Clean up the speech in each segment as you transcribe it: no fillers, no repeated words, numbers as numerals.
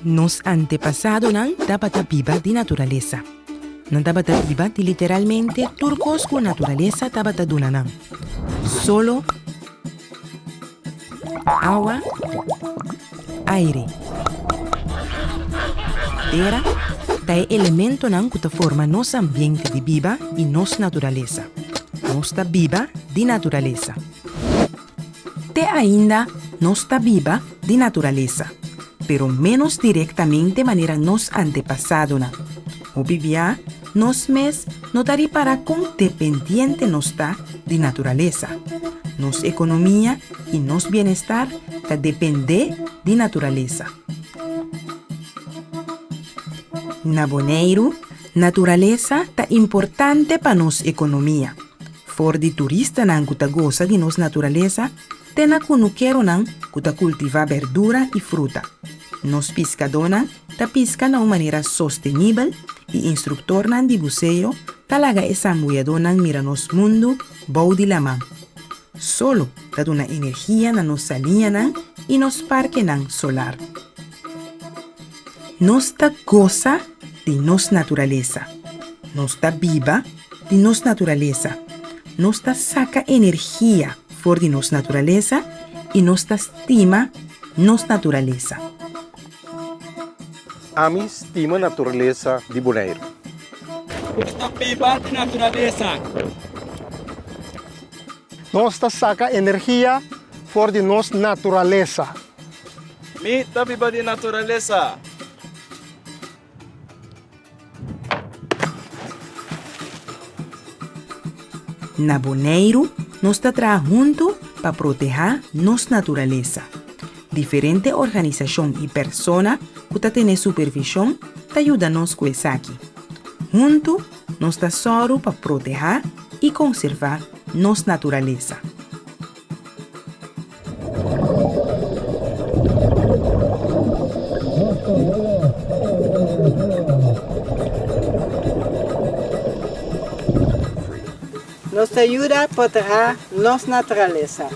Nos antepasadonan tabata biba di naturalesa. Nan tabata biba di literalmente tur kos ku naturalesa tabata duna nan, solo, awa, aire. Tera ta e elementonan ku ta forma nos ambiente di biba i nos naturalesa. Nos ta biba di naturalesa. Te ainda nos ta biba di naturalesa, pero ménos direktamente manera nos antepasadonan. Hopi bia nos mes no ta ripará kon dependiente nos ta di naturalesa. Nos ekonomia i nos bienestar ta dependé di naturalesa. Na Boneiru, naturalesa ta importante pa nos ekonomia. For di turistanan ku ta gosa di nos naturalesa te na kunukeronan ku ta kultivá berdura i fruta. Nos piskadónan ta piska na un manera sostenibel i instruktornan di buseo ta laga e sambuyadónan mira nos mundu bou di laman. Solo ta duna energia na nos saliñanan i nos parkenan solar. Nos ta gosa di nos naturalesa. Nos ta biba di nos naturalesa. Nos ta saka energia for di nos naturalesa i nos ta stima nos naturalesa. Ami stima naturalesa di Boneiru. Nos ta biba di naturalesa. Nos ta saka energia for di nos naturalesa. Mi ta biba di naturalesa. Na Boneiru nos ta traha huntu pa protehá nos naturalesa. Diferente organisashon i persona ku ta tene supervishon ta yuda nos ku esaki. Huntu nos ta sòru pa protehá i konservá nos naturalesa. Nos ta yuda protehá nos naturalesa.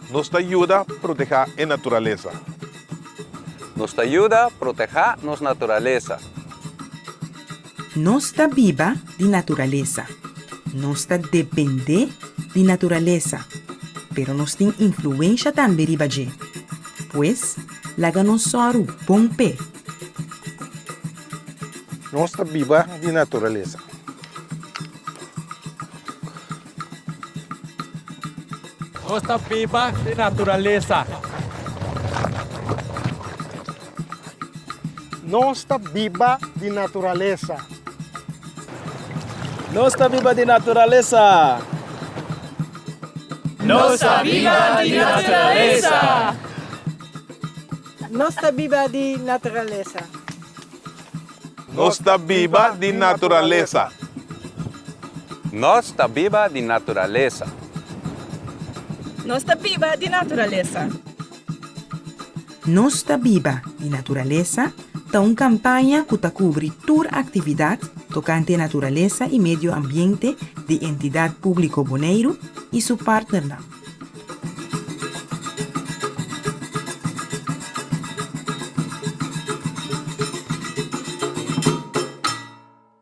Nos ta yuda protehá e naturalesa. Nos ta yuda protehá nos naturalesa. Nos ta biba di naturalesa. Nos ta dependé di naturalesa, pero nos tin influensha tambe riba dje. Pues, laga nos sòru bon p'e. Nos ta biba di naturalesa. Nos ta biba di naturalesa. Nos ta biba di naturalesa. Nos ta biba di naturalesa. Nos ta biba di naturalesa. Nos ta biba di naturalesa. Nos ta biba di naturalesa. Nos ta biba di naturalesa. Nos ta biba di naturalesa. Nos ta biba di naturalesa ta un kampaña ku ta kubri tur aktividat tokante naturalesa i medio ambiente di Entidat Públiko Boneiru i su partnernan.